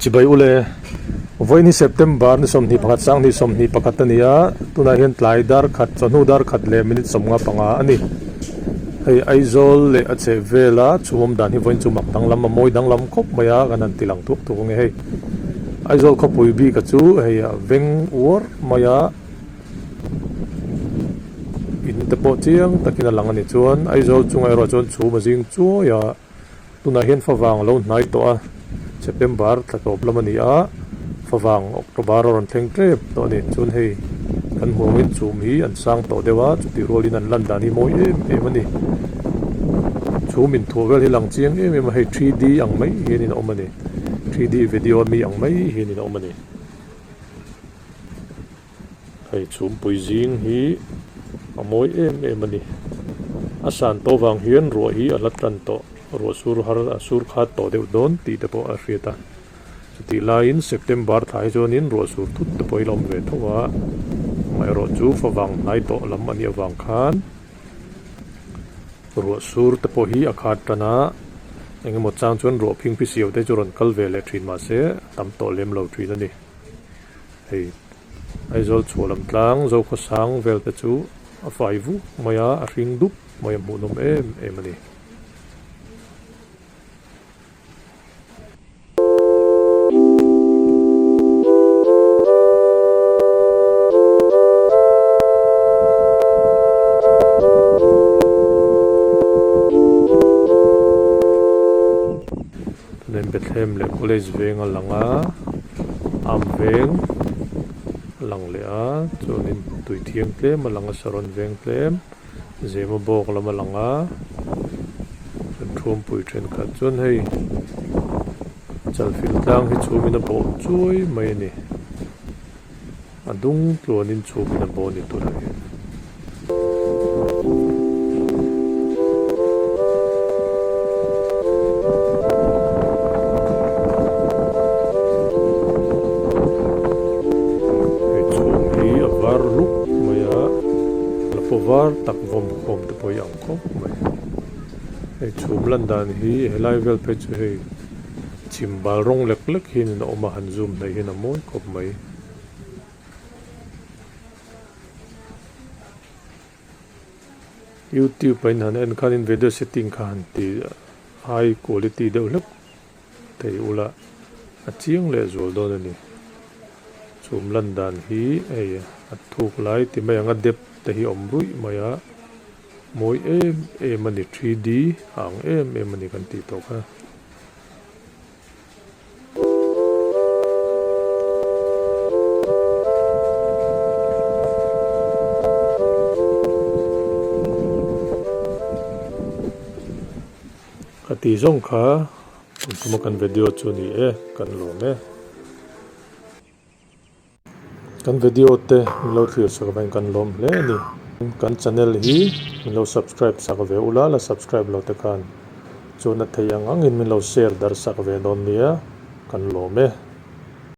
Chibai ule, Vawiin hi September ni 21 sang ni 21 a ni a, tunah hian tlai dar khat, chawhnu dar khat leh minute 55 a ni. Hei Aizawl leh a chheh vela chhum awm dan hi vawiin chu mak danglam, a mawi danglam khawp mai a, kan han ti lang thuak thuak ange hei. Aizawl khawpui bika chu hei a veng uar mai a, in te pawh chiang takin a lang a ni chuan Aizawl chungah erawh chuan chhum a zing chuai a. Tunah hian favang a lo hnai tawh a, September thla tawp lam a ni a, favang October a rawn thleng tep tawh a ni. Chuan hei kan hmuh angin chhum hi an sang tawh deuh a, chutih rualin an lan dan hi mawi em em a ni. Chhum inthuah vel hi lang chiang em em a, hei 3D ang mai hianin a awm a ni, 3D video a mi ang mai hianin a awm a ni. Hei chhumpui zing hi a mawi em em a ni. A san tawh vang hian ruah hi a la tan tawh, ruah sur har a sur khat tawh deuh dawn tih te pawh a hriat a. Chutih laiin September thla hi chuanin ruah sur thut te pawh hi la awm ve tho a, amaherawh chu favang hnai tawh lam a nih avang khan ruah sur te pawh hi a khat tan a, engemaw chang chuan ruah phingphi siau te chu rawn kal ve leh thin mahse a tam tawh lem lo thin a ni. Hei Aizawl chhuah lam tlang Zokhawsang vel te chu a fai vuk mai a, a hring dup mai a hmuhnawm em em a ni. Chuan Bethlehem leh College veng a lang a, Am veng a lang leh a, chuanin tui thiang tlem a lang a, Saron veng tlem, Zema bawk lam a lang a, chuan Thuampui thenkhat chuan hei Chalfilh tlang hi chhumin a bawh chuai mai a ni. A dung tluanin chhumin a bawh ni tunah hian. Hei chhum hi a var luk mai a, la paw var tak vawm khawm te pawh hi a ang khawp mai. Hei chhum lan dan hi helai vel phei chu hei chim bal rawng lek lek hian a awm a, han zoom hnaih hian a mawi khawp mai. Youtube a in han en khanin video setting kha han ti high quality deuh hlek thei ula a chiang leh zual dawn a ni. Chhum lan dan hi hei a thuk lai ti mai ang a depth te hi a awm ruih mai a, mawi em em a ni 3D a ang em em a ni kan tih tawh kha. Ka tih zawng kha tun tuma kan video chu ni e, kan lawm e. Kan video te min lo thlir sak avangin kan lawm hle a ni. Kan channel hi min lo subscribe sak ve ula, la subscribe lo te khan chuan a thei ang angin min lo share darh sak ve dawn nia, kan lawm e.